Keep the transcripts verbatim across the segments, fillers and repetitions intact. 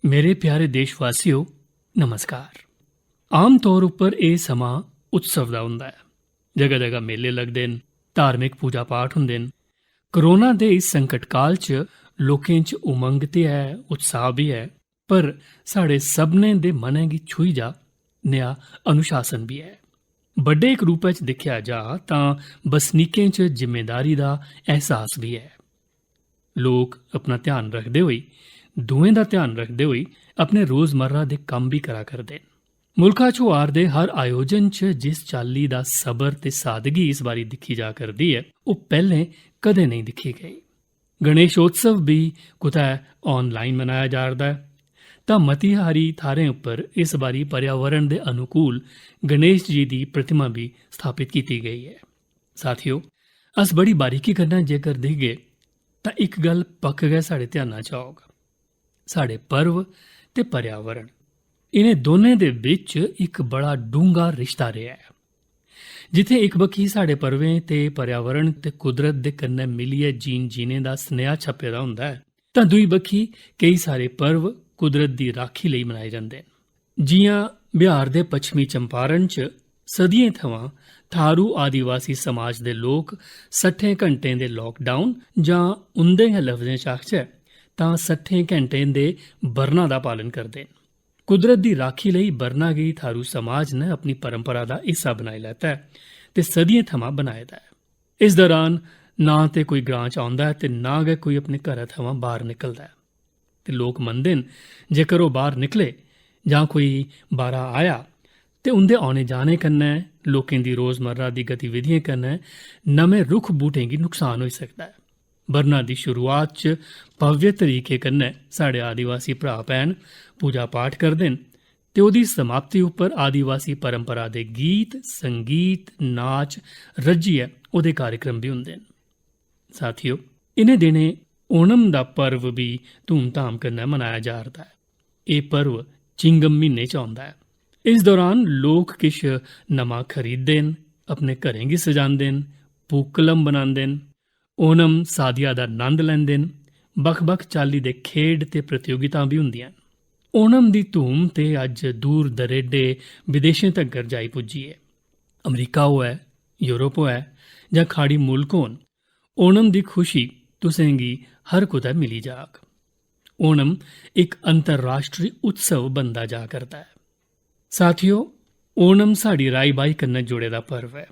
मेरे प्यारे देशवासियो, नमस्कार। आम तौर उप्पर एह् समां उत्सव दा होंदा ऐ। जगह-जगह मेले लगदे न, धार्मिक पूजा पाठ होंदे न। कोरोना दे इस संकट काल च लोकें च उमंग ते ऐ, उत्साह बी ऐ, पर साढ़े सभनें दे मनै गी छूही जा नेहा अनुशासन बी ऐ। बड्डे इक रूपै च दिक्खेआ जा तां बसनीकें च जिम्मेदारी दा एहसास बी ऐ। लोक अपना ध्यान रखदे होई, दूएं दा ध्यान रखदे होई अपने रोजमर्रा दे कम्म बी करा करदे न। मुल्खा च होआ 'रदे हर आयोजन च जिस चाल्ली दा सबर ते सादगी इस बारी दिक्खी जा करदी ऐ, ओह् पैह्लें कदें नेईं दिक्खी गेई। गणेशोत्सव बी कुतै online मनाया जा 'रदा ऐ, तां मती हारी थाह्रें उप्पर इस बारी पर्यावरण दे अनुकूल गणेश जी दी प्रतिमा बी स्थापत कीती गेई ऐ। साथियो, अस बड़ी बारीकी कन्नै जेकर दिखगे, तां इक गल्ल पक्क गै साढ़े ध्याना च औग। साढ़े पर्व ते पर्यावरण, इ'नें दोनें दे बिच इक बड़ा डूंह्गा रिश्ता रेहा ऐ। जित्थें इक बक्खी साढ़े पर्वें ते पर्यावरण ते कुदरत दे कन्नै मिलियै जीन जीने दा सनेहा छप्पे दा होंदा ऐ, तां दूई बक्खी केई सारे पर्व कुदरत दी राखी लेई मनाए जंदे न। जि'यां बिहार दे पच्छमी चंपारण च सदियें थमां थारू आदिवासी समाज दे लोक सट्ठें घंटें दे lockdown जां उं'दे गै लफ्जें च आखचै तां सट्ठें घैंटें दे बरना दा पालन करदे न। कुदरत दी राखी लेई बरना गी थारू समाज ने अपनी परंपरा दा हिस्सा बनाई लैता ऐ ते सदियें थमां बनाए दा ऐ। इस दौरान ना ते कोई ग्रां च औंदा ऐ ते ना गै कोई अपने घरै थमां बाह्र निकलदा ऐ। ते लोक मनदे न, जेकर ओह् बाह्र निकले जां कोई बाह्रा आया, ते उं'दे औने जाने कन्नै, लोकें दी रोजमर्रा दी गतिविधियें कन्नै नमें रुक्ख बूह्टें गी नुकसान होई सकदा ऐ। बरना दी शुरुआत च भव्य तरीके कन्नै साढ़े आदिवासी भ्राऽ भैन पूजा पाठ करदे न ते ओह्दी समाप्ति उप्पर आदिवासी परंपरा दे गीत, संगीत, नाच रज्जियै ओह्दे कार्यक्रम बी होंदे न। साथियो, इ'नें दिनें ओणम दा पर्व बी धूमधाम कन्नै मनाया जा 'रदा ऐ। एह् पर्व चिंगम म्हीने च औंदा ऐ। इस दौरान लोक किश नमां खरीददे न, अपने घरें गी सजांदे न, पूक्कलम बनांदे न, ओणम सादिया दा नंद लैंदे न। बक्ख-बक्ख चाल्ली दे खेढ ते प्रतियोगितां बी होंदियां न। ओणम दी धूम ते अज्ज दूर दरेडे विदेशें तगर जाई पुज्जी ऐ। अमरीका होऐ, यूरोप होऐ जां खाड़ी मुल्क होन, ओणम दी खुशी तुसें गी हर कुतै मिली जाग। ओणम इक अंतर्राश्ट्री उत्सव बनदा जा करदा ऐ। साथियो, ओणम साढ़ी राई-बाई कन्नै जुड़े दा पर्व ऐ।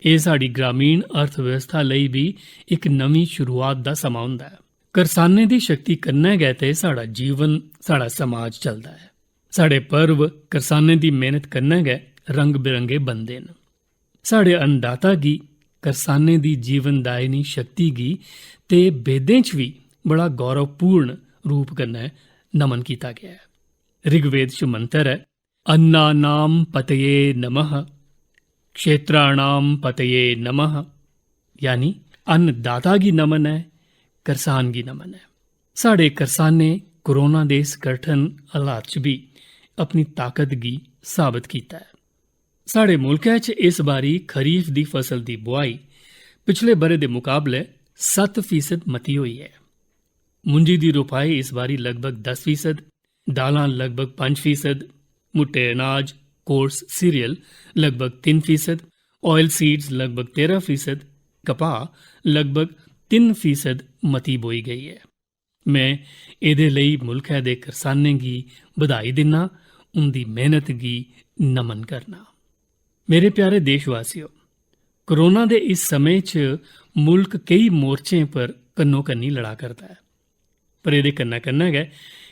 एह् साढ़ी ग्रामीण अर्थव्यवस्था लेई बी इक नमीं शुरुआत दा समां होंदा ऐ। करसानें दी शक्ति कन्नै गै ते साढ़ा जीवन, साढ़ा समाज चलदा ऐ। साढ़े पर्व करसानें दी मेह्नत कन्नै गै रंग-बिरंगे बनदे न। साढ़े अन्नदाता गी, करसानें दी जीवनदायिनी शक्ति गी ते वेदें च बी बड़ा गौरवपूर्ण रूप कन्नै नमन कीता गेआ ऐ। ऋग्वेद च मंत्र ऐ, "अन्नानाम पतये नमः, क्षेत्राणाम पतये नमः", यानी अन्नदाता गी नमन ऐ, करसान गी नमन ऐ। साढ़े करसानें कोरोना दे इस कठन हालात च बी अपनी ताकत गी साबत कीता ऐ। साढ़े मुल्कै च इस बारी खरीफ दी फसल दी बुआई पिछले ब'रे दे मकाबले सत्त फीसद मती होई ऐ। मुंजी दी रुपाई इस बारी लगभग दस फीसद, दालां लगभग पंज फीसद, मुट्टे अनाज, कोर्स सीरियल लगभग तिन्न फीसद, ऑयल सीड्स लगभग तेरां फीसद, कपाह लगभग तिन्न फीसद मती बोई गेई ऐ। में एह्दे लेई मुल्खै दे करसानें गी बधाई दिन्ना, उं'दी मेह्नत गी नमन करना। मेरे प्यारे देशवासियो, कोरोना दे इस समें च मुल्क केई मोर्चें पर कन्नो-कन्नी लड़ा करदा ऐ। पर एह्दे कन्नै-कन्नै गै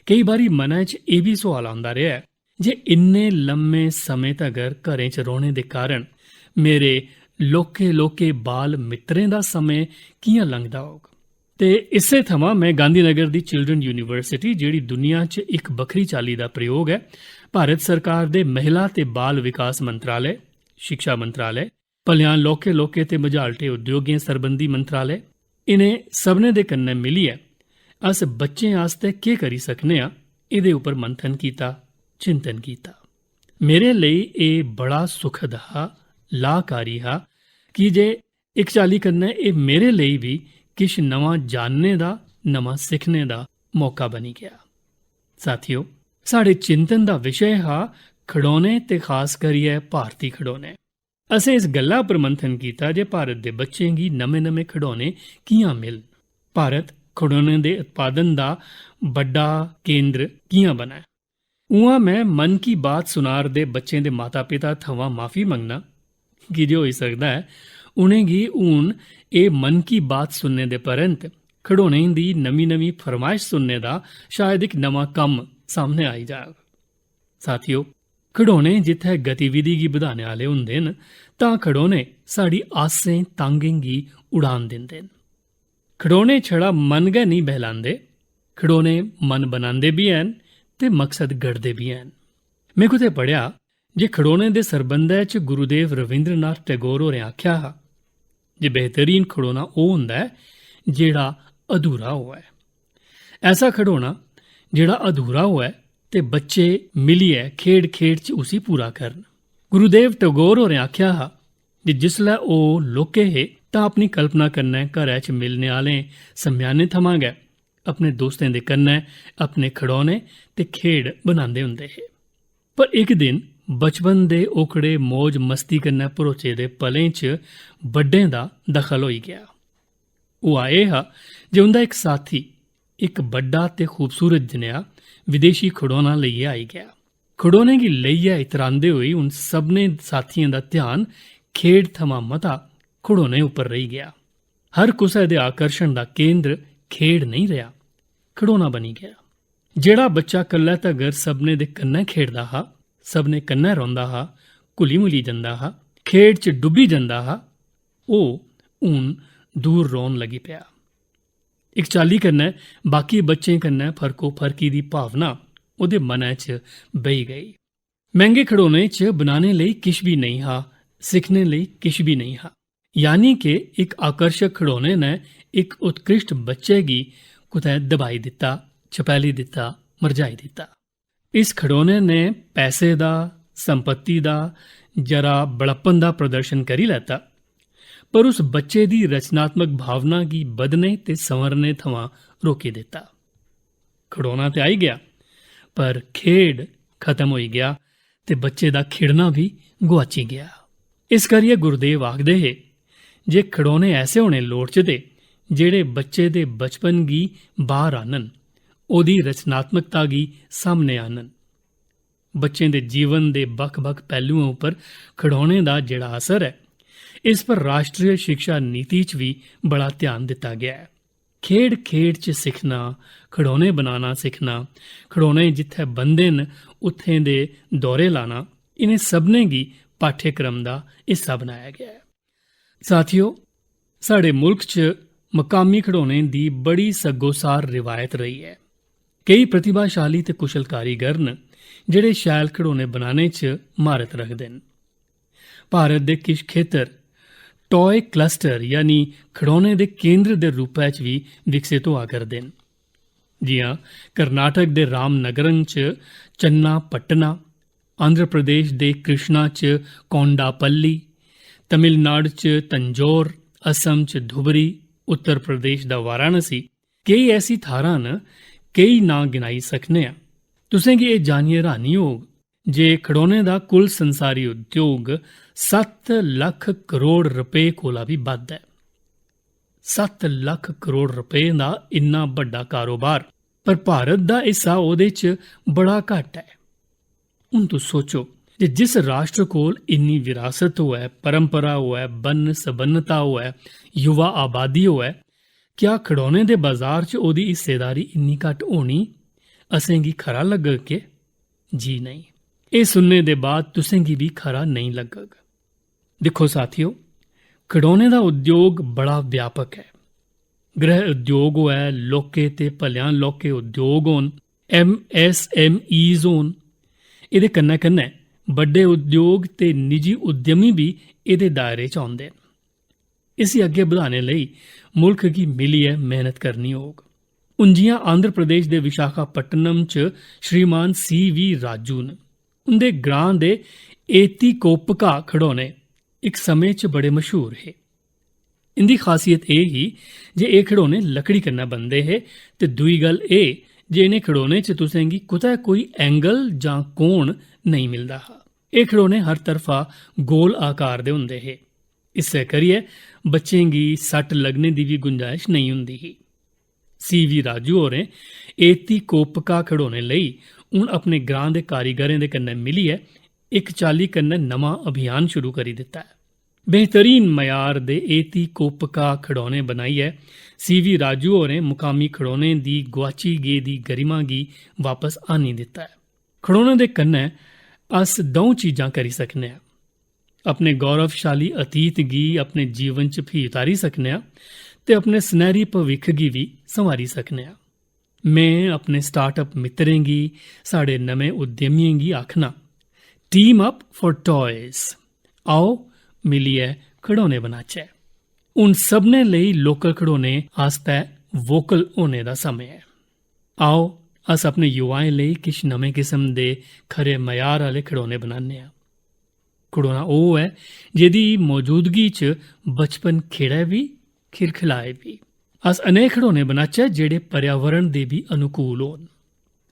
केई बारी मनै च एह् बी सोआल औंदा रेहा ऐ जे इन्ने लम्मे समें तगर घरें च रौह्ने दे कारण मेरे लौह्के-लौह्के बाल मित्तरें दा समें कि'यां लंघदा होग? ते इस्सै थमां में गांधीनगर दी चिल्ड्रन यूनिवर्सिटी, जेह्ड़ी दुनिया च इक बक्खरी चाल्ली दा प्रयोग ऐ, भारत सरकार दे महिला ते बाल विकास मंत्रालय, शिक्षा मंत्रालय, भलेआं लौह्के-लौह्के ते मझालटे उद्योगें सरबंधी मंत्रालय, इ'नें सभनें दे कन्नै मिलियै अस बच्चें आस्तै केह् करी सकने आं, एह्दे उप्पर मंथन कीता, चिंतन कीता। मेरे लेई एह् बड़ा सुखद हा, लाभकारी हा, की जे इक चाल्ली कन्नै एह् मेरे लेई बी किश नमां जानने दा, नमां सिक्खने दा मौका बनी गेआ। साथियो, साढ़े चिंतन दा विशे हा खडौने ते खास करियै भारती खडौने। असें इस गल्ला पर मंथन कीता जे भारत दे बच्चें गी नमें-नमें खडौने कि'यां मिलन, भारत खडौने दे उत्पादन दा बड्डा केंद्र कि'यां बनै। उ'आं, में मन की बात सुनार दे बच्चें दे माता-पिता थमां माफी मंगना, की जे होई सकदा ऐ उ'नेंगी हून एह् मन की बात सुनने दे परैंत खडौनें दी नमीं-नमीं फरमाइश सुनने दा शायद इक नमां कम्म सामने आई जाग। साथियो, खडौने जित्थै गतिविधि गी बधाने आह्ले होंदे न, तां खडौने साढ़ी आसें तांगें गी उड़ान दिंदे न। खडौने छड़ा मन गै नेईं बहलांदे, खडौने मन बनांदे बी हैन ते मकसद गढ़दे बी हैन। में कुतै पढ़ेआ जे खडौने दे सरबंधै च गुरुदेव रविंद्रनाथ टैगोर होरें आखेआ हा जे बेहतरीन खडौना ओह् होंदा ऐ जेह्ड़ा अधूरा होऐ। ऐसा खडौना जेह्ड़ा अधूरा होऐ ते बच्चे मिलियै खेढ-खेढ च उसी पूरा करन। गुरुदेव टैगोर होरें आखेआ हा जे जिसलै ओह् लौह्के हे तां अपनी कल्पना कन्नै घरै च मिलने आह्लें सम्यानें थमां गै अपने दोस्तें दे कन्नै अपने खडौने ते खेढ बनांदे होंदे हे। पर इक दिन बचपन दे ओकड़े मौज मस्ती कन्नै भरोचे दे पलें च बड्डें दा दखल होई गेआ। हुआ एह् हा जे उं'दा इक साथी, इक बड्डा ते खूबसूरत जनेहा विदेशी खडौना लेइयै आई गेआ। खडौने गी लेइयै इतरांदे होई उन सभनें साथियें दा ध्यान खेढ थमां मता खडौने उप्पर रेही गेआ। हर कुसै दे आकर्षण दा केंद्र खेढ नेईं रेहा, खडौना बनी गेआ। जेह्ड़ा बच्चा कल्लै तगर सभनें दे कन्नै खेढदा हा, सभनें कन्नै रौंह्दा हा, घुली-मिली जंदा हा, खेढ च डुब्बी जंदा हा, ओह् हून दूर रौह्न लगी पेआ। इक चाल्ली कन्नै बाकी बच्चें कन्नै फर्को-फर्की दी भावना ओह्दे मनै च बेही गेई। मैंह्गे खडौने च बनाने लेई किश बी नेईं हा, सिक्खने लेई किश बी नेईं हा। यानी के इक आकर्शक खडौने ने इक उत्कृष्ट बच्चे गी कुतै दबाई दित्ता, छपैली दित्ता, मरझाई दित्ता। इस खडौने ने पैसे दा, संपत्ति दा जरा बड़प्पन दा प्रदर्शन करी लैता, पर उस बच्चे दी रचनात्मक भावना गी बधने ते संवरने थमां रोकी दित्ता। खडौना ते आई गेआ, पर खेढ खत्म होई गेआ ते बच्चे दा खिड़ना बी गुआची गेआ। इस करियै गुरुदेव आखदे हे जे खडौने ऐसे होने लोड़चदे जेह्ड़े बच्चे दे बचपन गी बाह्र आह्नन, ओह्दी रचनात्मकता गी सामने आह्नन। बच्चें दे जीवन दे बक्ख-बक्ख पैह्लुएं उप्पर खडौने दा जेह्ड़ा असर ऐ, इस पर राश्ट्री शिक्षा नीति च बी बड़ा ध्यान दित्ता गेआ ऐ। खेढ-खेढ च सिक्खना, खडौने बनाना सिक्खना, खडौने जित्थै बनदे न, उत्थें दे दौरे लाना, इ'नें सभनें गी पाठ्यक्रम दा हिस्सा बनाया गेआ ऐ। साथियो, साढ़े मुल्क च मकामी खडौने दी बड़ी सग्गोसार रिवायत रेही ऐ। केई प्रतिभाशाली ते कुशल कारीगर न, जेह्ड़े शैल खडौने बनाने च म्हारत रखदे न। भारत दे किश खेतर टॉय क्लस्टर, यानी खडौने दे केंद्र दे रूपै च बी विकसित होआ करदे न। जि'यां कर्नाटक दे रामनगरम च चन्नापट्टना, आंध्र प्रदेश दे कृष्णा च कोंडापल्ली, तमिलनाडु च तंजौर, असम च धुबरी, उत्तर प्रदेश दा वाराणसी, केई ऐसी थाहरां न, केई नांऽ गिनाई सकने आं। तुसें गी एह् जानियै र्हानी होग जे खडौने दा कुल संसारी उद्योग सत्त लक्ख करोड़ रपेऽ कोला बी बद्ध ऐ। सत्त लक्ख करोड़ रपेऽ दा इन्ना बड्डा कारोबार, पर भारत दा हिस्सा ओह्दे च बड़ा घट्ट ऐ। हून तुस सोचो जे जिस राष्ट्र कोल इन्नी विरासत होऐ, परंपरा होऐ, बन्न सबन्नता होऐ, युवा आबादी होऐ, क्या खडौने दे बाजार च ओह्दी हिस्सेदारी इन्नी घट्ट होनी असेंगी खरा लग्गग के? जी नेईं। एह् सुनने दे बाद तुसेंगी बी खरा नेईं लग्गग। दिक्खो साथियो, खडौने दा उद्योग बड़ा व्यापक ऐ। गृह उद्योग होऐ, लौह्के ते भलेआं लौह्के उद्योग होन, एम एस एम ईज होन, एह्दे कन्नै-कन्नै बड्डे उद्योग ते निजी उद्यमी बी एह्दे दायरे च औंदे न। इसी अग्गें बधाने लेई मुल्ख गी मिलियै मेहनत करनी होग। हून जि'यां आंध्र प्रदेश दे विशाखापट्टनम च श्रीमान सी वी राजू न, उं'दे ग्रां दे एतिकोप्पका खडौने इक समें च बड़े मशहूर हे। इं'दी खासियत एह् ही जे एह् खडौने लकड़ी कन्नै बनदे हे ते दूई गल्ल एह् जे इ'नें खड़ोने च तुसें गी कुतै कोई एंगल जां कोण नेईं मिलदा हा। एह् खड़ोने हर तरफा गोल आकार दे होंदे हे। इस्सै करियै बच्चें गी सट्ट लग्गने दी बी गुंजाइश नेईं होंदी ही। सी वी राजू होरें एती कोपका खड़ोने लेई हून अपने ग्रां दे कारीगरें दे कन्नै मिलियै इक चाल्ली कन्नै नमां अभियान शुरू करी दित्ता ऐ। बेहतरीन मयार दे एती कोपका खड़ौने बनाइयै सी वी राजू होरें मुकामी खड़ौने दी गुआची गेदी गरिमा गी वापस आनी दित्ता ऐ। खड़ौने दे कन्नै अस द'ऊं चीजां करी सकने आं। अपने गौरवशाली अतीत गी अपने जीवन च फ्ही उतारी सकने आं ते अपने सनैह्री भविक्ख गी बी संवारी सकने आं। में अपने स्टार्टअप मित्तरें गी, साढ़े नमें उद्यमियें गी आखना, Team up for toys। आओ, मिलियै खड़ौने बनाचै। हून सभनें लेई लोकल खड़ौने आस्तै वोकल होने दा समें ऐ। आओ, अस अपने युवाएं लेई किश नमें किस्म दे खरे मयार आह्ले खड़ौने बनान्ने आं। खड़ौना ओह् ऐ जेह्दी मौजूदगी च बचपन खेड़ै बी, खिलखिलाए बी। अस अनेक खड़ौने बनाचै जेह्ड़े पर्यावरण दे बी अनुकूल होन।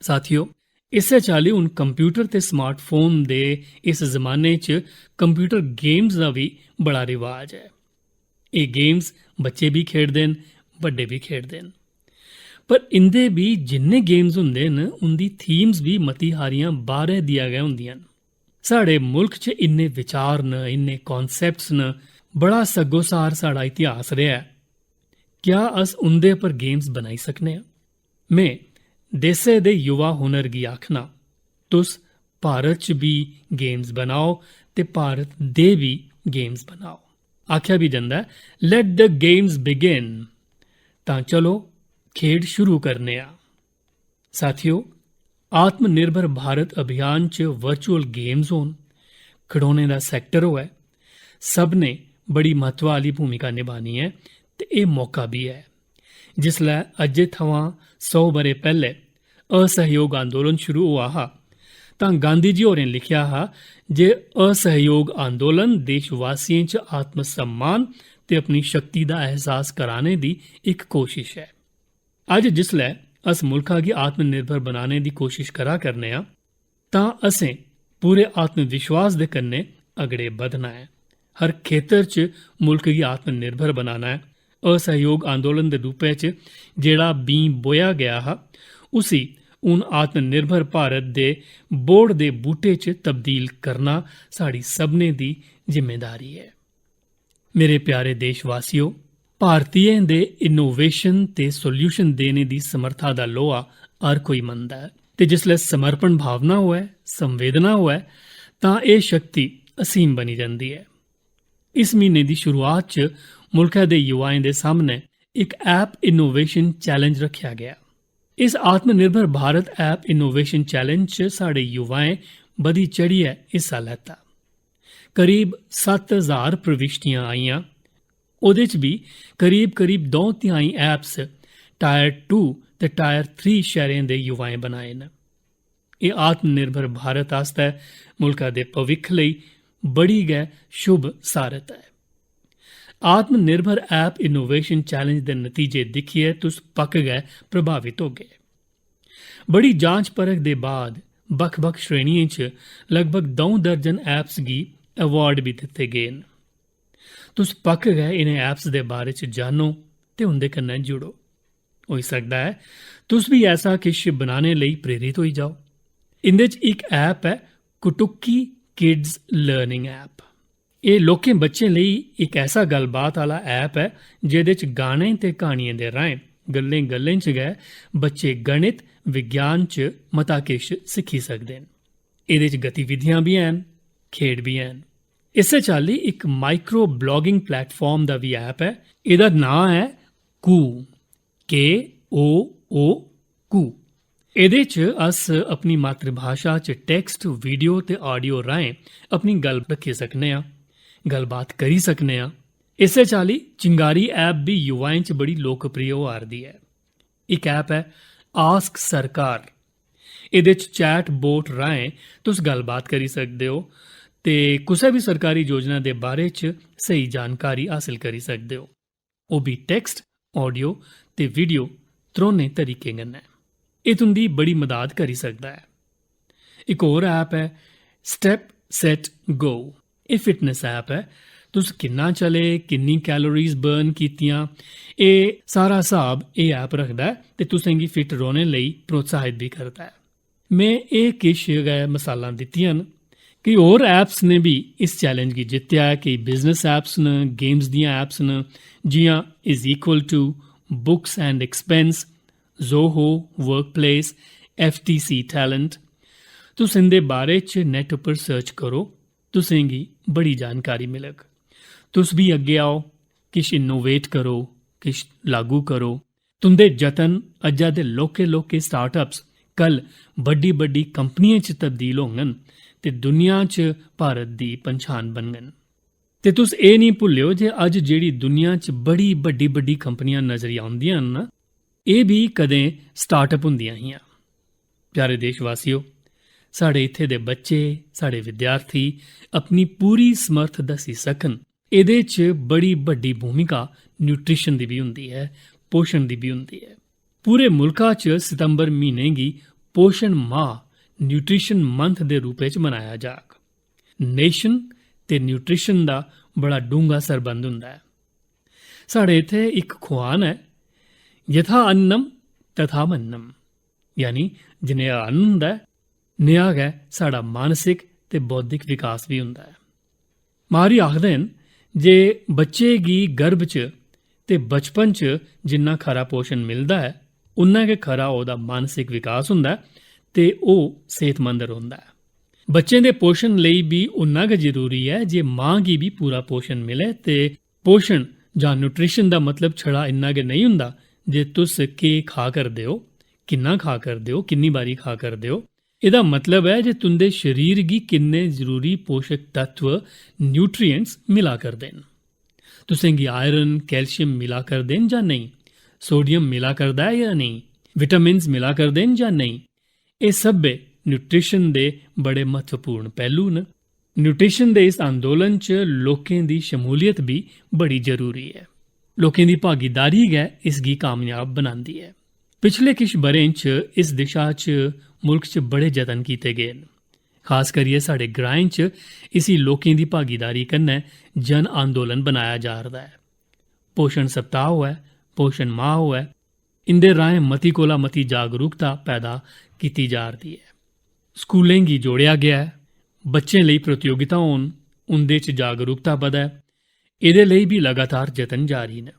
साथियो, इस्सै चाल्ली हून कंप्यूटर ते स्मार्टफोन दे इस जमाने च कंप्यूटर गेम्स दा बी बड़ा रिवाज ऐ। एह् गेम्स बच्चे बी खेढदे न, बड्डे बी खेढदे न। पर इं'दे बी जिन्ने गेम्स होंदे न, उं'दी थीम्स बी मती हारियां बाह्रै दिया गै होंदियां न। साढ़े मुल्क च इन्ने विचार न, इन्ने कॉन्सेप्ट्स न, बड़ा सग्गोसार साढ़ा इतिहास रेहा ऐ। क्या अस उं'दे पर गेम्स बनाई सकने आं? में देसै दे युवा हुनर गी आखना, तुस भारत च बी गेम्स बनाओ ते भारत दे बी गेम्स बनाओ। आखेआ बी जंदा ऐ, "Let the games begin।" तां चलो, खेढ शुरू करने आं। साथियो, आत्मनिर्भर भारत अभियान च वर्चुअल गेम्स होन, खड़ौने दा सैक्टर होऐ, सभनें बड़ी म्हत्व आह्ली भूमिका नभानी ऐ ते एह् मौका बी ऐ। जिसलै अज्जै थमां सौ ब'रे पैह्ले असहयोग आंदोलन शुरू होआ हा, तां गांधी जी होरें लिखेआ हा जे असहयोग आंदोलन देशवासियें च आत्मसम्मान ते अपनी शक्ति दा एहसास कराने दी इक कोशिश ऐ। अज्ज जिसलै अस मुल्खा गी आत्मनिर्भर बनाने दी कोशिश करा करने आं, तां असें पूरे आत्मविश्वास दे कन्नै अगड़े बधना ऐ। हर खेतर च मुल्ख गी आत्मनिर्भर बनाना ऐ। असहयोग आंदोलन दे रूपै च जेह्ड़ा बीं बोया गेआ हा, उसी हून आत्मनिर्भर भारत दे बोड़ दे बूह्टे च तब्दील करना साढ़ी सभनें दी जिम्मेदारी ऐ। मेरे प्यारे देशवासियो, भारतीयें दे इनोवेशन ते सॉल्यूशन देने दी समर्था दा लोहा हर कोई मनदा ऐ ते जिसलै समर्पण भावना होऐ, संवेदना होऐ, तां एह् शक्ति असीम बनी जंदी ऐ। इस म्हीने दी शुरुआत च मुल्खै दे युवाएं दे सामनै इक ऐप इनोवेशन चैलेंज रक्खेआ गेआ। इस आत्मनिर्भर भारत ऐप इनोवेशन चैलेंज च साढ़े युवाएं बधी चढ़ियै हिस्सा लैता। करीब सत्त हजार प्रविश्टियां आइयां। ओह्दे च बी करीब-करीब दो तिहाई ऐप्स टायर टू ते टायर थ्री शैह्रें दे युवाएं बनाए न। एह् आत्मनिर्भर भारत आस्तै मुल्का दे भविक्ख लेई बड़ी गै शुभ सारत ऐ। आत्मनिर्भर ऐप इनोवेशन चैलेंज दे नतीजे दिक्खियै तुस पक्क गै प्रभावित होगे। बड़ी जांच परख दे बाद बक्ख-बक्ख श्रेणियें च लगभग द'ऊं दर्जन ऐप्स गी अवार्ड बी दित्ते गे न। तुस पक्क गै इ'नें ऐप्स दे बारे च जानो ते उं'दे कन्नै जुड़ो। होई सकदा ऐ तुस बी ऐसा किश बनाने लेई प्रेरित होई जाओ। इं'दे च इक ऐप ऐ कुटुकी किड्स लर्निंग ऐप। एह् लौह्कें बच्चें लेई इक ऐसा गल्लबात आह्ला ऐप ऐ जेह्दे च गाने ते क्हानियें दे राहें गल्लें-गल्लें च गै बच्चे गणित, विज्ञान च मता किश सिक्खी सकदे न। एह्दे च गतिविधियां बी हैन, खेढ बी हैन। इस्सै चाल्ली इक माइक्रो ब्लॉगिंग प्लेटफार्म दा बी ऐप ऐ। एह्दा नांऽ ऐ कू, के ओ ओ कू। एह्दे च अस अपनी मातृभाशा च टैक्स्ट, वीडियो ते ऑडियो राहें अपनी गल्ल रक्खी सकने आं, गल्लबात करी सकने आं। इस्सै चाल्ली चिंगारी ऐप बी युवाएं च बड़ी लोकप्रिय होआ 'रदी ऐ। इक ऐप ऐ आस्क सरकार। एह्दे च चैट बोट राहें तुस गल्लबात करी सकदे ओ ते कुसै बी सरकारी योजना दे बारे च स्हेई जानकारी हासल करी सकदे ओ, ओह् बी टैक्स्ट, ऑडियो ते वीडियो त्रौनें तरीकें कन्नै। एह् तुं'दी बड़ी मदाद करी सकदा ऐ। इक होर ऐप ऐ Step Set Go। एह् फिटनेस ऐप ऐ। तुस किन्ना चले, किन्नी कैलोरीज बर्न कीतियां, एह् सारा स्हाब एह् ऐप रखदा ऐ ते तुसें गी फिट रौह्ने लेई प्रोत्साहित बी करदा ऐ। में एह् किश गै मसालां दित्तियां न। केई होर ऐप्स ने बी इस चैलेंज गी जित्तेआ ऐ। केई बिजनेस ऐप्स न, गेम्स दियां ऐप्स न, जि'यां Is Equal To, Books and Expense, Zoho, Workplace, F T C Talent। तुस इं'दे बारे च नेट उप्पर सर्च करो, तुसें गी बड़ी जानकारी मिलग। तुस बी अग्गें आओ, किश इनोवेट करो, किश लागू करो। तुं'दे जतन अज्जै दे लौह्के-लौह्के स्टार्टअप्स कल बड्डी-बड्डी कंपनियें च तब्दील होङन ते दुनिया च भारत दी पंछान बनङन। ते तुस एह् निं भुल्लेओ जे अज्ज जेह्ड़ी दुनिया च बड़ी बड्डी-बड्डी कंपनियां नजरी औंदियां न ना, एह् बी कदें स्टार्टअप होंदियां हियां। प्यारे देशवासियो, साढ़े इत्थै दे बच्चे, साढ़े विद्यार्थी अपनी पूरी समर्थ दस्सी सकन, एह्दे च बड़ी बड्डी भूमिका न्यूट्रिशन दी बी होंदी ऐ, पोषण दी बी होंदी ऐ। पूरे मुल्का च सितंबर म्हीने गी पोषण माह, न्यूट्रिशन मंथ दे रूपै च मनाया जाग। नेशन ते न्यूट्रिशन दा बड़ा डूंह्गा सरबंध होंदा ऐ। साढ़े इत्थै इक खुआन ऐ, "यथा अन्नम तथा मन्नम", यानी जनेहा अन्न होंदा ऐ, नेहा गै साढ़ा मानसिक ते बौद्धिक विकास बी होंदा ऐ। माहरी आखदे न जे बच्चे गी गर्भ च ते बचपन च जिन्ना खरा पोषण मिलदा ऐ, उन्ना गै खरा ओह्दा मानसिक विकास होंदा ऐ ते ओह् सेह्तमंद रौंह्दा ऐ। बच्चें दे पोषण लेई बी उन्ना गै जरूरी ऐ जे मां गी बी पूरा पोषण मिलै। ते पोषण जां न्यूट्रिशन दा मतलब छड़ा इन्ना गै नेईं होंदा जे तुस केह् खा करदे ओ, किन्ना खा करदे ओ, किन्नी बारी खा करदे ओ। एह्दा मतलब ऐ जे तुं'दे शरीर गी किन्ने जरूरी पोशक तत्व, न्यूट्रिएंट्स, मिला करदे न। तुसें गी आयरन, कैल्शियम मिला करदे न जां नेईं, सोडियम मिला करदा ऐ जां नेईं, विटामिन्स मिला करदे न जां नेईं, एह् सब्भै न्यूट्रिशन दे बड़े म्हत्तवपूर्ण पैह्लू न। न्यूट्रिशन दे इस आंदोलन च लोकें दी शमूलियत बी बड़ी जरूरी ऐ। लोकें दी भागीदारी गै इसगी कामयाब बनांदी ऐ। पिछले किश ब'रें च इस दिशा च मुल्क च बड़े जतन कीते गे न। खास करियै साढ़े ग्राएं च इसी लोकें दी भागीदारी कन्नै जन आंदोलन बनाया जा 'रदा ऐ। पोषण सप्ताह होऐ, पोषण माह होऐ, इं'दे राहें मती कोला मती जागरूकता पैदा कीती जा 'रदी ऐ। स्कूलें गी जोड़ेआ गेआ ऐ, बच्चें लेई प्रतियोगिता होन, उं'दे च जागरूकता बधै, एह्दे लेई बी लगातार जतन जारी न।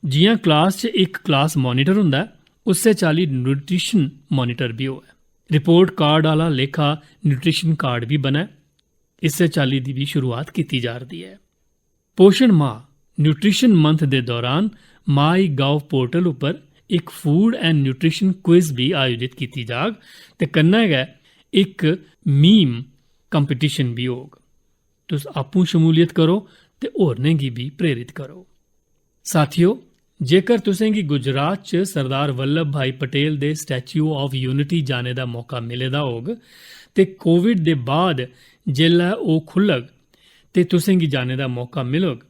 जि'यां क्लास च इक क्लास मॉनिटर होंदा ऐ, उस्सै चाल्ली न्यूट्रिशन मॉनिटर बी होऐ। रिपोर्ट कार्ड आह्ला लेखा न्यूट्रिशन कार्ड बी बनै, इस्सै चाल्ली दी बी शुरुआत कीती जा 'रदी ऐ। पोषण माह, न्यूट्रिशन मंथ दे दौरान माई गव पोर्टल उप्पर इक फूड एंड न्यूट्रिशन क्विज बी आयोजित कीती जाग ते कन्नै गै इक मीम कंपटीशन बी होग। तुस आपूं शमूलियत करो ते होरनें गी बी प्रेरित करो। साथियो, जेकर तुसें गी गुजरात च सरदार वल्लभ भाई पटेल दे स्टैच्यू ऑफ यूनिटी जाने दा मौका मिले दा होग ते कोविड दे बाद जेल्लै ओह् खु'ल्लग ते तुसें गी जाने दा मौका मिलग,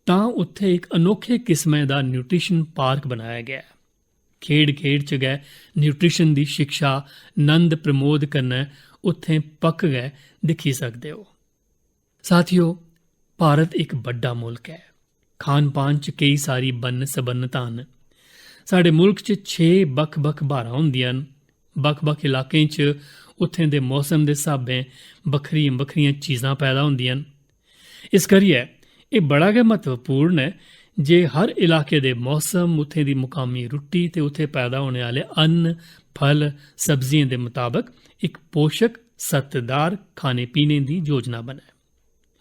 तां उत्थै इक अनोखे किस्मै दा न्यूट्रिशन पार्क बनाया गेआ ऐ। खेढ-खेढ च गै न्यूट्रिशन दी शिक्षा नंद प्रमोद कन्नै उत्थें पक्क गै दिक्खी सकदे ओ। साथियो, भारत इक बड्डा मुल्क ऐ। खान-पान च केई सारी बन्न-सबन्नतां न। साढ़े मुल्क च छे बक्ख-बक्ख ब्हारां होंदियां न। बक्ख-बक्ख इलाकें च उत्थें दे मौसम दे स्हाबें बक्खरियां-बक्खरियां चीजां पैदा होंदियां न। इस करियै एह् बड़ा गै म्हत्तवपूर्ण ऐ जे हर इलाके दे मौसम, उत्थें दी मुकामी रुट्टी ते उत्थें पैदा होने आह्ले अन्न, फल, सब्जियें दे मताबक इक पोशक, सत्तदार खाने-पीने दी योजना बनै।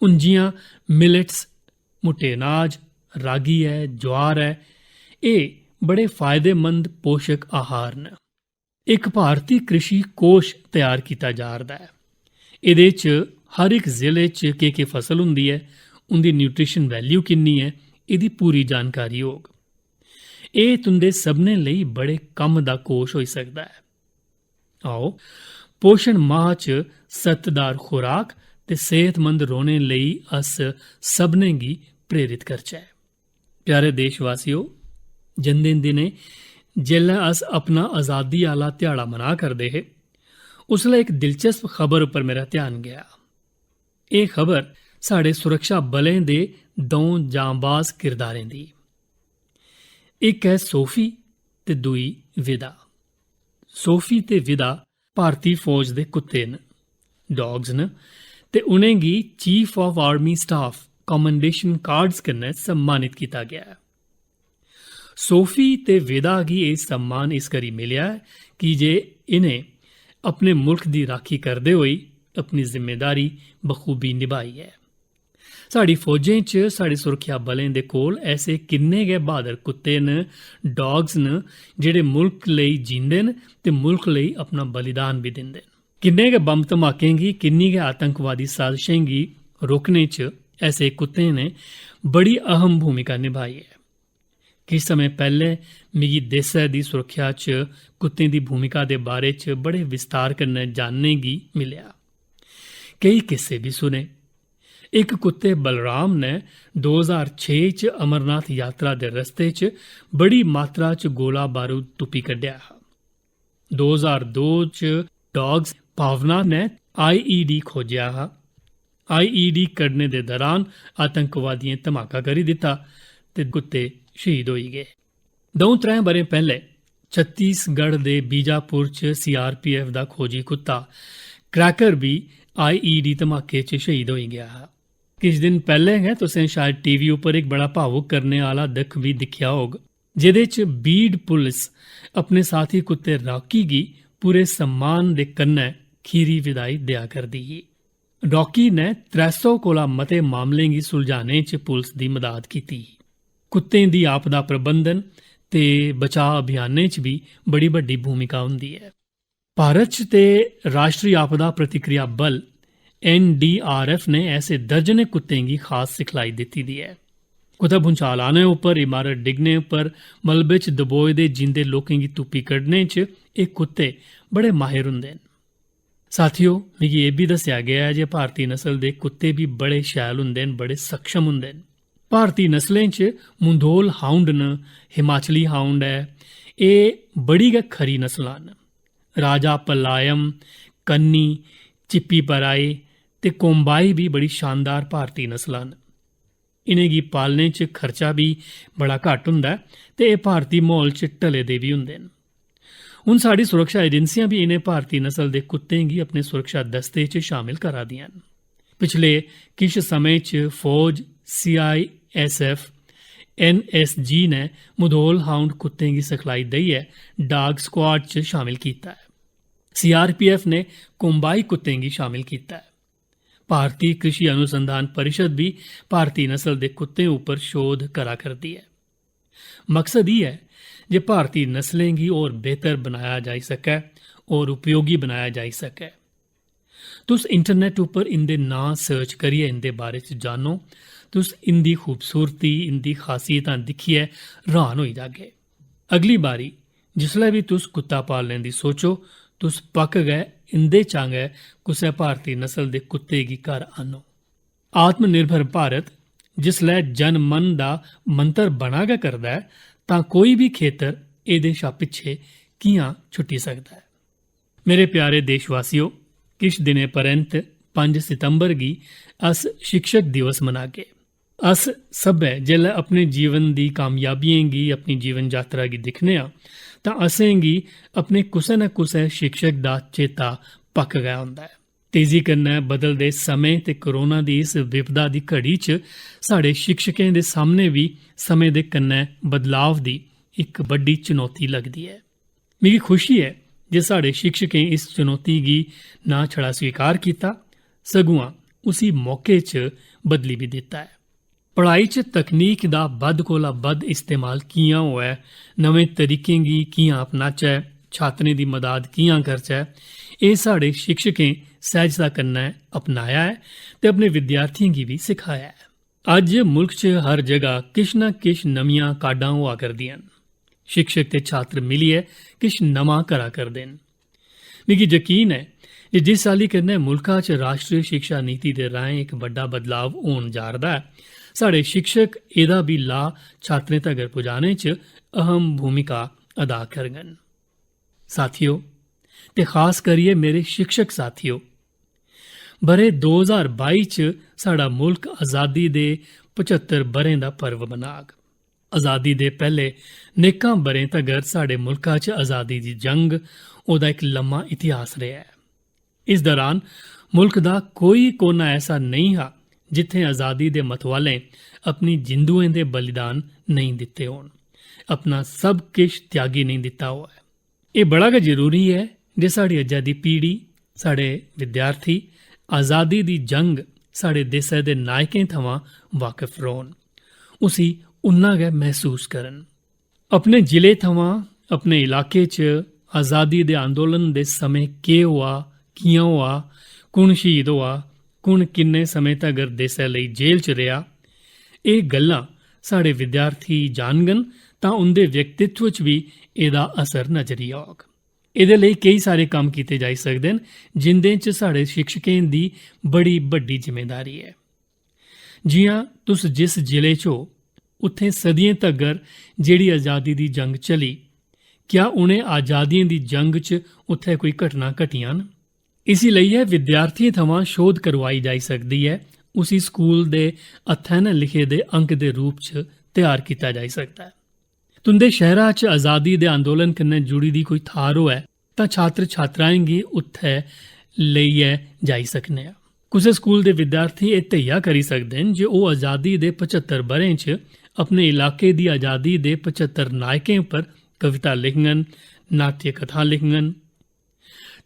हून जि'यां मिलेट्स, मुट्टे अनाज, रागी ऐ, ज्वार ऐ, एह् बड़े फायदेमंद पोशक आहार न। इक भारती कृषि कोश त्यार कीता जा 'रदा ऐ। एह्दे च हर इक जिले च केह्-केह् फसल होंदी ऐ, उं'दी न्यूट्रिशन वैल्यू किन्नी ऐ, एह्दी पूरी जानकारी होग। एह् तुं'दे सभनें लेई बड़े कम्म दा कोश होई सकदा ऐ। आओ, पोषण माह च सत्तदार खुराक ते सेह्तमंद रौह्ने लेई अस सभनें गी प्रेरित करचै। प्यारे देशवासियो, जंदे दिनें जेल्लै अस अपना आजादी आह्ला ध्याड़ा मना करदे हे, उसलै इक दिलचस्प खबर उप्पर मेरा ध्यान गेआ। एह् खबर साढ़े सुरक्षा बलें दे द'ऊं जांबाज किरदारें दी। इक ऐ सोफी ते दूई विदा। सोफी ते विदा भारती फौज दे कुत्ते न, डॉग्स न, ते उ'नेंगी Chief of Army Staff Commendation Cards कन्नै सम्मानित कीता गेआ ऐ। सोफी ते विदा गी एह् सम्मान इस करी मिलेआ ऐ की जे इ'नें अपने मुल्ख दी राखी करदे होई अपनी जिम्मेदारी बखूबी नभाई ऐ। साढ़ी फौजें च, साढ़ी सुरक्षा बलें दे कोल ऐसे किन्ने गै ब्हादर कुत्ते न, डॉग्स न, जेह्ड़े मुल्ख लेई जींदे न ते मुल्ख लेई अपना बलिदान बी दिंदे न। किन्ने गै बम्ब धमाकें गी, किन्नी गै आतंकवादी साजिशें गी रोकने च ऐसे कुत्तें ने बड़ी अहम भूमिका नभाई ऐ। किश समें पैह्लें मिगी देसै दी सुरक्षा च कुत्तें दी भूमिका दे बारे च बड़े विस्तार कन्नै जानने गी मिलेआ। केई किस्से बी सुने। इक कुत्ते बलराम ने दो ज्हार छे च अमरनाथ यात्रा दे रस्ते च बड़ी मात्रा च गोला बारूद तुप्पी कड्ढेआ हा। दो ज्हार दो च डॉग्स भावना ने आईईडी खोजेआ हा। आईईडी कड्ढने दे दरान आतंकवादियें धमाका करी दित्ता ते कुत्ते शहीद होई गे। द'ऊं त्रैं ब'रें पैह्लें छत्तीसगढ़ दे बीजापुर च सीआरपीएफ दा खोजी कुत्ता क्रैकर बी आईईडी धमाके च शहीद होई गेआ हा। किश दिन पैह्लें गै तुसें शायद टीवी उप्पर इक बड़ा भावुक करने आह्ला दृश्य बी दिक्खेआ होग, जेह्दे च बीड पुलिस अपने साथी कुत्ते रॉकी गी पूरे सम्मान दे कन्नै खीरी विदाई देआ करदी ही। रॉकी ने त्रै सौ कोला मते मामलें गी सुलझाने च पुलिस दी मदाद कीती ही। कुत्तें दी आपदा प्रबंधन ते बचाऽ अभियानें च बी बड़ी बड्डी भूमिका होंदी ऐ। भारत च ते राश्ट्री आपदा प्रतिक्रिया बल, एनडीआरएफ, ने ऐसे दर्जनें कुत्तें गी खास सिखलाई दित्ती दी ऐ। कुतै भुंचाल आने उप्पर, इमारत डिग्गने उप्पर, मलबे च दबोए दे जींदे लोकें गी तुप्पी कड्ढने च एह् कुत्ते बड़े माहिर होंदे न। साथियो, मिगी एह् बी दस्सेआ गेआ ऐ जे भारती नस्ल दे कुत्ते बी बड़े शैल होंदे न, बड़े सक्षम होंदे न। भारती नस्लें च मुंधोल हाउंड न, हिमाचली हाउंड ऐ, एह् बड़ी गै खरी नस्लां न। राजा पलायम, कन्नी, चिप्पी पराई ते कोम्बाई बी बड़ी शानदार भारती नस्लां न। इ'नेंगी पालने च खर्चा बी बड़ा घट्ट होंदा ऐ ते एह् भारती म्हौल च ढले दे बी होंदे न। हून साढ़ी सुरक्षा एजेंसियां बी इ'नें भारती नस्ल दे कुत्तें गी अपने सुरक्षा दस्ते च शामिल करा दियां न। पिछले किश समें च फौज, सीआईएसएफ, एनएसजी ने मुधोल हाउंड कुत्तें गी सिखलाई देइयै डॉग स्क्वाड च शामिल कीता ऐ। सीआरपीएफ ने कोम्बाई कुत्तें गी शामिल कीता ऐ। भारती कृषि अनुसंधान परिषद बी भारती नस्ल दे कुत्तें उप्पर शोध करा करदी ऐ। मकसद इ'यै ऐ जे भारती नस्लें गी होर बेहतर बनाया जाई सकै, होर उपयोगी बनाया जाई सकै। तुस इंटरनेट उप्पर इं'दे नांऽ सर्च करियै इं'दे बारे च जानो। तुस इं'दी खूबसूरती, इं'दी खासियतां दिक्खियै र्हान होई जागे। अगली बारी जिसलै बी तुस कुत्ता पालने दी सोचो, तुस पक्क गै इं'दे चा गै कुसै भारती नस्ल दे कुत्ते गी घर आह्नो। आत्मनिर्भर भारत जिसलै जन मन दा मंत्र बना गै करदा ऐ, तां कोई बी खेतर एह्दे शा पिच्छे कि'यां छुट्टी सकदा ऐ? मेरे प्यारे देशवासियो, किश दिनें परैंत पंज सितंबर गी अस शिक्षक दिवस मनागे। अस सब्भै जेल्लै अपने जीवन दी कामयाबियें गी, अपनी जीवन यात्रा गी दिक्खने आं, तां असेंगी अपने कुसै ना कुसै शिक्षक दा चेता पक्क गै औंदा ऐ। तेजी कन्नै बदलदे समें ते कोरोना दी इस विपदा दी घड़ी च साढ़े शिक्षकें दे सामने बी समें दे कन्नै बदलाव दी इक बड्डी चुनौती लगदी ऐ। मिगी खुशी ऐ जे साढ़े शिक्षकें इस चुनौती गी ना छड़ा स्वीकार कीता, सगुआं उसी मौके च बदली बी दित्ता ऐ। पढ़ाई च तकनीक दा बद्ध कोला बद्ध इस्तेमाल कि'यां होऐ, नमें तरीकें गी कि'यां अपनाचै, छात्रें दी मदाद कि'यां करचै, एह् साढ़े शिक्षकें सैह्जता कन्नै अपनाया ऐ ते अपने विद्यार्थियें गी बी सखाया ऐ। अज्ज मुल्ख च हर जगह किश ना किश नमियां काढां होआ करदियां न। शिक्षक ते छात्र मिलियै किश नमां करा करदे न। मिगी यकीन ऐ जे जिस चाल्ली कन्नै मुल्खा च राश्ट्री शिक्षा नीति दे राहें इक बड्डा बदलाव होन जा'रदा ऐ, साढ़े शिक्षक एह्दा बी लाह् छात्रें तगर पुजाने च अहम भूमिका अदा करङन। साथियो, ते खास करियै मेरे शिक्षक साथियो, ब'रे दो ज्हार बाई च साढ़ा मुल्क आजादी दे पचत्तर ब'रें दा पर्व मनाग। आजादी दे पैह्ले नेकां ब'रें तगर साढ़े मुल्का च आजादी दी जंग, ओह्दा इक लम्मा इतिहास रेहा ऐ। इस दौरान मुल्क दा कोई कोना ऐसा नेईं हा जित्थें आजादी दे मतवालें अपनी जिंदुएं दे बलिदान नेईं दित्ते होन, अपना सब किश त्यागी नेईं दित्ता होऐ। एह् बड़ा गै जरूरी ऐ जे साढ़ी अज्जै दी पीढ़ी, साढ़े विद्यार्थी आजादी दी जंग, साढ़े देसै दे नायकें थमां वाकफ रौह्न, उसी उन्ना गै मसूस करन। अपने जिले थमां, अपने इलाके च आजादी दे आंदोलन दे समें केह् होआ, कि'यां होआ, कु'न शहीद होआ, कु'न किन्ने समें तगर देसै लेई जेल च रेहा, एह् गल्लां साढ़े विद्यार्थी जानङन तां उं'दे व्यक्तित्व च बी एह्दा असर नजरी औग। एह्दे लेई केई सारे कम्म कीते जाई सकदे न, जिं'दे च साढ़े शिक्षकें दी बड़ी बड्डी जिम्मेदारी ऐ। जि'यां तुस जिस जिले च ओ, उत्थें सदियें तगर जेह्ड़ी आजादी दी जंग चली, क्या उ'नें आजादियें दी जंग च उत्थै कोई घटना घटियां न? इसी लेइयै विद्यार्थियें थमां शोध करवाई जाई सकदी ऐ, उसी स्कूल दे हत्थै नै लिखे दे अंक दे रूप च त्यार कीता जाई सकदा ऐ। तुं'दे शैह्रा च आजादी दे आंदोलन कन्नै जुड़ी दी कोई थाह्र होऐ तां छात्र छात्राएं गी उत्थै लेइयै जाई सकने आं। कुसै स्कूल दे विद्यार्थी एह् धैया करी सकदे न जे ओह् आजादी दे पचत्तर ब'रें च अपने इलाके दी आजादी दे पचत्तर नायकें उप्पर कविता लिखङन, नाट्य कथां लिखङन।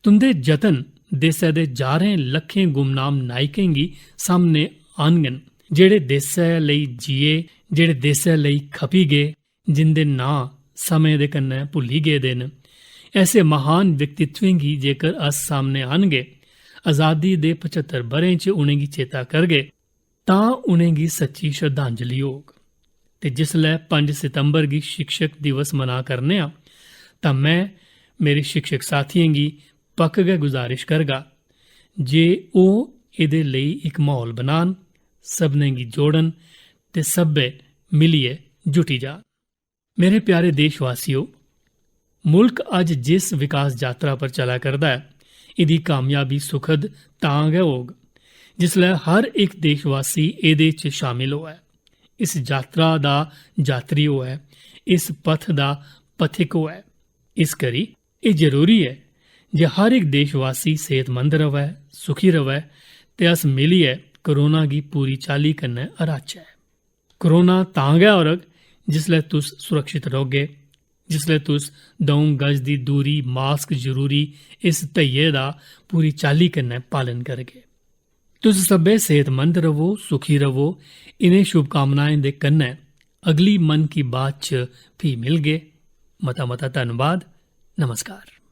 तुं'दे जतन देसै दे ज्हारें लक्खें गुमनाम नायकें गी सामने आह्नङन, जेह्ड़े देसै लेई जिए, जेह्ड़े देसै लेई खपी गे, जिं'दे नांऽ समें दे कन्नै भुल्ली गेदे न। ऐसे महान व्यक्तित्वें गी जेकर अस सामने आह्नगे, आजादी दे पचत्तर ब'रें च उ'नेंगी चेता करगे, तां उ'नेंगी सच्ची श्रद्धांजलि होग। ते जिसलै पंज सितंबर गी शिक्षक दिवस मना करने आं, तां में मेरे शिक्षक साथियें गी पक्क गै गुजारिश करगा जे ओह् एह्दे लेई इक म्हौल बनान, सभनें गी जोड़न ते सब्भै मिलियै जुटी जान। मेरे प्यारे देशवासियो, मुल्क अज्ज जिस विकास यात्रा पर चला करदा ऐ, एह्दी कामयाबी सुखद तां गै होग, जिसलै हर इक देशवासी एह्दे च शामिल होऐ, इस यात्रा दा यात्री होऐ, इस पथ दा पथिक होऐ। इस करी एह् जरूरी ऐ जे हर इक देशवासी सेह्तमंद र'वै, सुखी र'वै ते अस मिलियै कोरोना गी पूरी चाल्ली कन्नै हराचै। कोरोना तां गै हरग जिसलै तुस सुरक्षत रौह्गे, जिसलै तुस द'ऊं गज दी दूरी, मास्क जरूरी, इस धैये दा पूरी चाल्ली कन्नै पालन करगे। तुस सब्भै सेह्तमंद र'वो, सुखी र'वो। इ'नें शुभकामनाएं दे कन्नै अगली मन की बात च फ्ही मिलगे। मता मता धन्नवाद। नमस्कार।